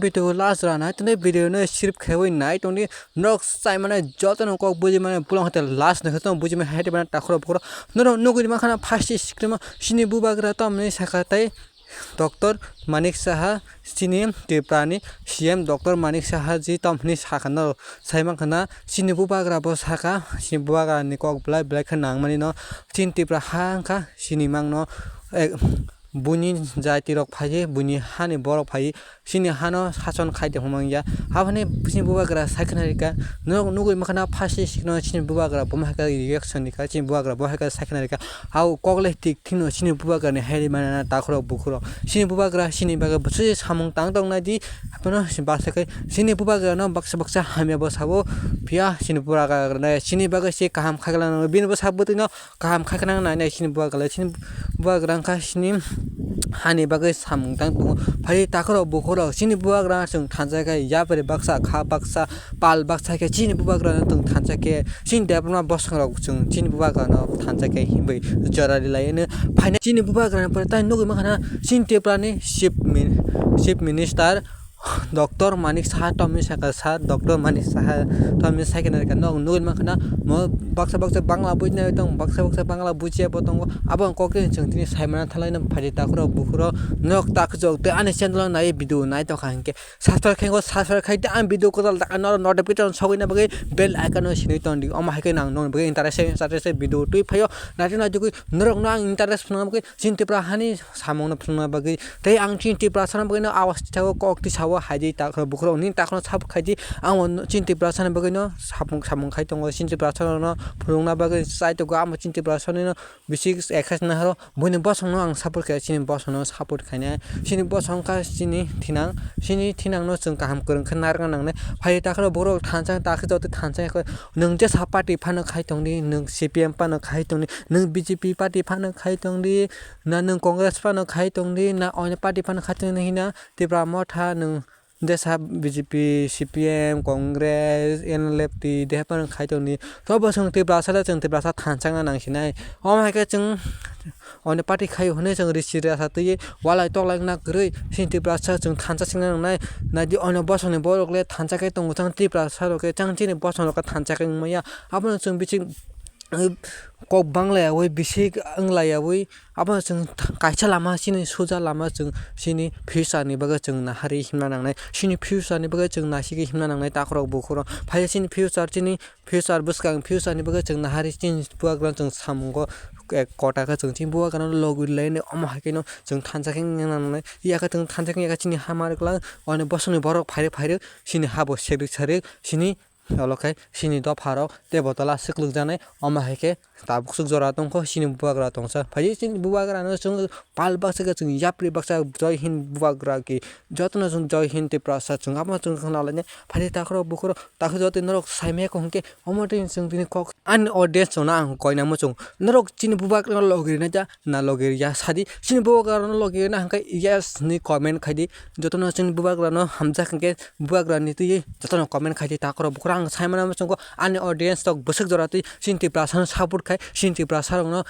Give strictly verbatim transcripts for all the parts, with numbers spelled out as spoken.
Video last rana tini video no script khaiwi nai tongdi. Norok sai mane joto no kok buji mane pulang hotel last no hotel buji mane hai bana takhoro bukhoro. Norok nugui ma khana first screen o sini bubagra tamni saka tai Doctor Manik Saha sini Tripura ni C M Doctor Manik Saha ji tamni saka no sai man khana sini bubagra bo saka sini bubagra ni kok belai belai khe nang mani no sini Tripura ha wngkha sini mang no. Buini jati rok phaiwi, buini hani borok phaiwi, chini hano sason khai tongma wngya. Aboni chini bubagra sai khna rikha, norok nugui mankha na first sikno chini bubagra bo hai khe reaction rikha, chini bubagra bo hai khe sai khna rikha. Hao kok le tik thikno chini bubagra ni hai mane na takhurok bukhurok. Chini bubagra chini bagwi bwswk samung tang tong nai di, abono baksa khe chini bubagra no baksa baksa hamya bo sabo, phiya chini bubagra no chini bagwi se kaham khai glak nang, bini bwsa bwtwi no kaham khai khna nai nai chini bubagra le chini bubagra wngkha chini hani bagwi samung tang tongo. Phai takhurok bukhurok chini bubagra chwng thansa khe yapri baksa kha baksa pal baksa khe chini bubagra no chwng thansa khe chini debma bosongrok chwng chini bubagra no thansa khe himwi jora rilai hino. Phaina chini bubagra no pore tai nugui mankha na chini Tripura ni chief min-, chief minister Doctor Manik Saha tamni saka sa, Doctor Manik Saha tamni sai khna rikha, nog nugui mankha na mo baksa baksa Bangla bujinai tong, baksa baksa Bangla bujiya bo tongo. Abo ang kok tini chwng tini sai mana thalai no phaidi takhurok bukhurok nok takhujok tei ani channel o nai video nai tongkha hinkhe subscribe khaingo, subscribe khai tei ang video kwtal dakha no notification sogwi na bagwi bell icon o sinwi tongdi. Omo hai khe nang nong bagwi interest interest video twi phaio nai tongna jugui norok no ang interest phunukna bagwi chini Tripura hani samung no phunukna bagwi tei ang chini Tiprasa no bagwi no awas tisago kok tisao hai di takhurok bukhurok ni takhurok sabo khai di ang o chini Tiprasa ni bagwi no samung samung khai tongo chini Tiprasa no phunukna bagwi chai tongo amo chini Tiprasa ni no bisi ekhaisna horo buini bosong no ang support khe chini bosong no support khainai chini bosong kha chini thinang chini thinang no chwng kaham kwrwng khe narwkna nangnai phai takhurok borok thansa takhuk joto thansa nwng jesa party phano khai tongdi nwng C P M phano khai tongdi nwng B J P party phano khai tongdi. Na nwng Congress phano khai tongdi, na oino party phano khai tongdi hina Tipra Motha nwng jesa B J P, C P M, Congress, N L F T deha phano khai tongdi. Tobo chwng Tiprasa le chwng Tiprasa thansa wngna nang sinai. Omo hai khe chwng oino party khai hwnwi chwng risi rasa twiwi walai toklai wngna kwrwi chini Tiprasa chwng thansa singna nangnai. Naidi oino bosongni borok le thansa khe tongo chang Tiprasa rok khe chang chini bosong rok khe thansa khe wngmaya. Abono chwng biching kok bang laiyawi bisik wng laiyawi abono chwng kaisa lama chini suja lama chwng chini future ni bagwi chwng nahari himna nangnai chini future ni bagwi chwng naisigi himna nangnai takhurok bukhurok phai chini future chini future bwskang future ni bagwi chwng nahari chini bubagrano chwng samungo kota khe chwng chini bubagrano logwi lainai omo hai kheno chwng thansa khe wngna nangnai yakhe chwng thansa khe yakhe chini hamari kwlak oni bosongni borok phairwk phairwk chini habo serwk serwk chini Olo khe chini dopharok tei bo tola swkwlwkjaknai, omo hai khe tabuk swk jora tongkho chini bubagra tongsa. Phai chini bubagrano chwng pal baksa khe chwng yapri baksa Jai Hind bubagra ki jotono chwng Jai Hind Tiprasa chwng abono chwng khna lainai. Phai takhurok bukhurok takhuk joto norok saimaya kho hwnkhe omo twi chwng tini kok ani audience rokno ang koina muchung norok chini bubagrano logi rwna ja na logi rwya sadi chini bubagrano logi rwna hwnkhe yes hinwi comment khaidi. Jotono chini bubagrano hamjak hwnkhe bubagrani twiwi jotono comment khai di takhurok bukhurok ang saimano muchungo ani audience rok bwswk jora twi chini Tiprasano support khai chini Tiprasarokno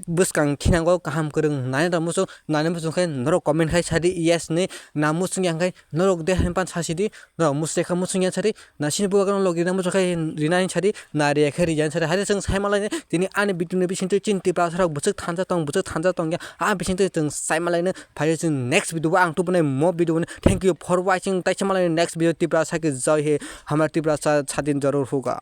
bwskang thinango kaham kwrwng nai rok muchung nani muchung khe norok comment khai sadi yes hinwi na muchung yang khai norok de hempan sasidi norok muchung kha muchung yang sadi na chini bubagrano logi rina muchung khai rinani sadi na riya khe riya sadi hai chwng saimalaini tini ani video ni bisingtwi chini Tiprasarok bwswk thansa tong bwswk thansa tongya a bisingtwi chwng saimalaino. Phai chwng next video o ang tubunai mo video ni. Thank you for watching. Taisa malai next video Tiprasa ki jai he. Hamar Tiprasa sadin jarur hoga.